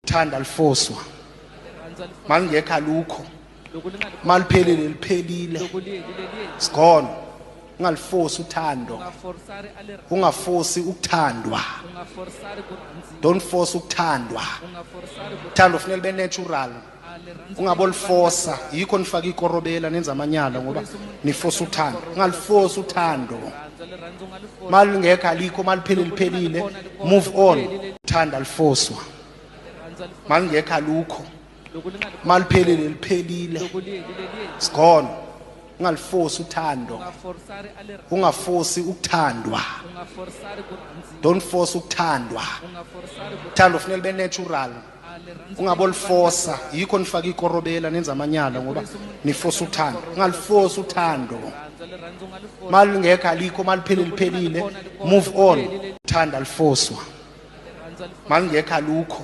Uthando alufoswa. Rirhandzu a li Malingekho alukho. Loko li nga ri Maliphelile liphelile. Loko li helile li helile. It's gone. Ungalifosi uthando. U nga forsari a li Ungafosi ukuthandwa. U nga forsari ku rhandziwa. Don't force ukuthandwa. U nga forsari ku Uthando kufanele libe natural. A rirhandzu Ungabolifosa, yikho nifaka ikorobela nenza amanyala ngoba nifosa uthando. Ungalifosi uthando. Rhandzu rirhandzu u nga li forsa. Malingekho alikho, maliphelile liphelile. Move on. Uthando alufoswa. Rirhandzu a li Malingekho alukho. Loko li nga ri Maliphelile liphelile. Loko li helile li helile. It's gone. Ungalifosi uthando. U nga forsari a li Ungafosi ukuthandwa. U nga forsari ku rhandziwa. Don't force ukuthandwa. U nga forsari ku Uthando kufanele libe natural. A rirhandzu Ungabolifosa, yikho nifaka ikorobela nenza amanyala ngoba nifosa uthando. Ungalifosi uthando. Rhandzu rirhandzu u nga li forsa. Malingekho alikho, maliphelile liphelile. Move on. Uthando alufoswa. Rirhandzu a li Malingekho alukho.